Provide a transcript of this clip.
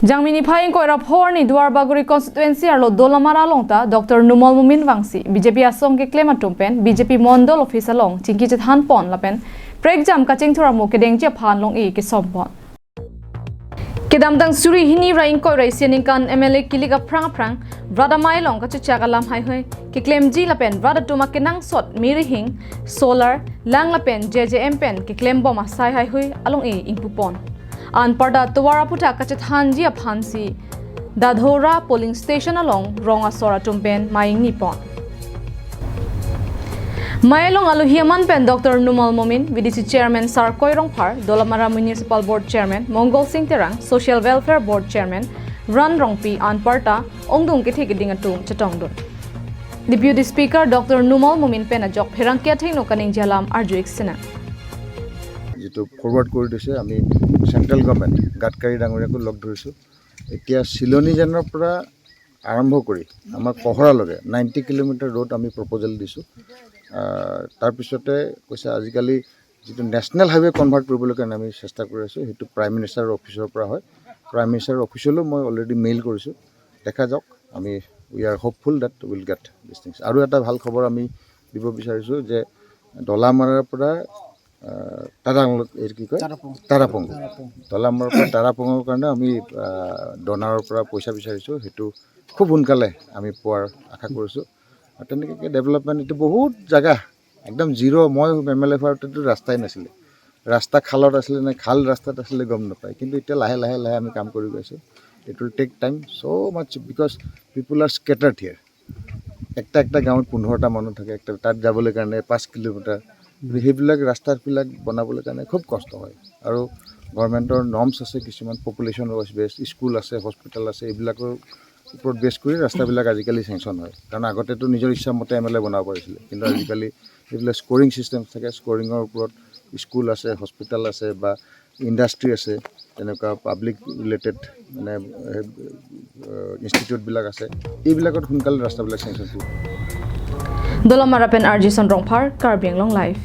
Jangmini phaing koi ra phorni Duarbaguri constituency arlo Dolamara longta Dr. Numal Mumin Wangsi BJP asong ke claim atumpen BJP Mondol office along chingki chet han pon lapen prek jam ka chingthora mo ke deng che phan long e ke sompon kedam dang suri hini raing koi rai sianing kan MLA kiliga prang prang brada mai long ka chu chagalam hai hoi ke claim ji lapen brada tuma ke nang sot miri hing solar lang lapen JJM pen ke claim boma sai hai hoi along e ingpu pon an parda tuwara puta kachet hanji aphansi Dadhora polling station along ronga sora tumpen maing nipon Mayalong aluhiaman pen Dr. Numal Momin, VDC Chairman Sar Koirong Phar, Dolamara Municipal Board Chairman Mongol Singh Terang, Social Welfare Board Chairman Ran Rongpi an parta ongdung ke thik ding atum chatong dun. Deputy Speaker Dr. Numal Momin pen ajok pherang kya thing no kaning jalam arju iksena. যিটো forward কৰি দিছে, আমি central government Gadkari ডাঙৰীয়াকো লগ ধৰিছোঁ। এতিয়া চিলনীজানৰ পৰা আৰম্ভ কৰি আমাৰ কহৰালৈকে 90 কিলোমিটাৰ ৰোড আমি প্ৰপ'জেল দিছোঁ। তাৰপিছতে কৈছে, আজিকালি যিটো নেশ্যনেল হাইৱে কনভাৰ্ট কৰিবলৈ কাৰণে আমি চেষ্টা কৰি আছোঁ। সেইটো প্ৰাইম মিনিষ্টাৰৰ অফিচৰ পৰা হয়। প্ৰাইম মিনিষ্টাৰৰ অফিচলৈও মই অলৰেডি মেইল কৰিছোঁ। দেখা যাওক, আমি we are hopeful that will get this things. আৰু এটা ভাল খবৰ আমি দিব বিচাৰিছোঁ যে দলামাৰাৰ পৰা তাৰাং, এইটো কি কয়, তাৰাপং, দলামাৰাৰ পৰা তাৰাপঙৰ কাৰণে আমি ডনাৰৰ পৰা পইচা বিচাৰিছোঁ। সেইটো খুব সোনকালে আমি পোৱাৰ আশা কৰিছোঁ। আৰু তেনেকৈ ডেভেলপমেণ্ট এইটো বহুত জেগা একদম জিৰ'। মই এম এল এ হোৱাতেতো ৰাস্তাই নাছিলে। ৰাস্তা খালত আছিলে নে খাল ৰাস্তাত আছিলে গম নাপায়। কিন্তু এতিয়া লাহে লাহে লাহে আমি কাম কৰি গৈছোঁ। It will take time so much because people are scattered here. একটা একটা গাঁৱত 15টা মানুহ থাকে। একটা তাত যাবলৈ কাৰণে 5 কিলোমিটাৰ। সেইবিলাক ৰাস্তাবিলাক বনাবলৈ কাৰণে খুব কষ্ট হয়। আৰু গভৰ্ণমেণ্টৰ নৰ্মছ আছে কিছুমান, পপুলেশ্যন ৱাইজ বেছ, স্কুল আছে, হস্পিটেল আছে, এইবিলাকৰ ওপৰত বেছ কৰি ৰাস্তাবিলাক আজিকালি চেংচন হয়। কাৰণ আগতেতো নিজৰ ইচ্ছামতে এম এল এ বনাব পাৰিছিলে, কিন্তু আজিকালি এইবিলাক স্ক'ৰিং ছিষ্টেম থাকে। স্ক'ৰিঙৰ ওপৰত স্কুল আছে, হস্পিটেল আছে বা ইণ্ডাষ্ট্ৰি আছে, তেনেকুৱা পাব্লিক ৰিলেটেড মানে ইনষ্টিটিউটবিলাক আছে, এইবিলাকত সোনকালে ৰাস্তাবিলাক চেংচন কৰিব। Dolamara pen Arjison Rongphar, Karbi Anglong Live.